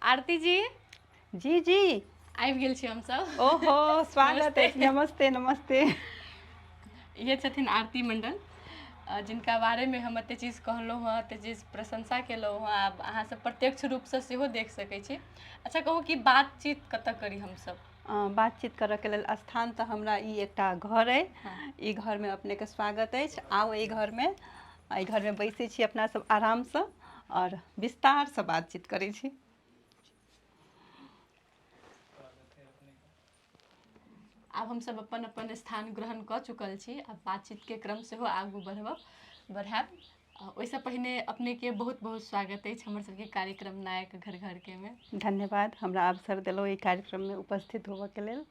आरती जी। जी जी, आबि गेल छी हमसब। ओहो, स्वागत अछि। नमस्ते नमस्ते। इहे छथिन आरती मंडल, जिनका बारेमे हम एते चीज कहलहुँ हँ, एते चीज प्रशंसा केलहुँ हँ। आब अहाँ सब प्रत्यक्ष रूपसँ सेहो देख सकै छी। अच्छा कहू कि बातचीत कतऽ करी हमसब? बातचीत करऽके लेल स्थान तऽ हमरा ई एकटा घर अइ। ई घरमे अपनेके स्वागत अछि। आउ एहि घरमे, एहि घरमे बैसै छी अपना सब आरामसँ आओर विस्तारसँ बातचीत करै छी। आब हमसब अपन अपन स्थान ग्रहण कऽ चुकल छी। आब बातचीतके क्रम सेहो आगू बढ़ायब। ओहिसँ पहिने अपनेके बहुत बहुत स्वागत अछि हमर सबके कार्यक्रम नायक घर घरके मे। धन्यवाद, हमरा अवसर देलहुँ एहि कार्यक्रममे उपस्थित होबऽके लेल।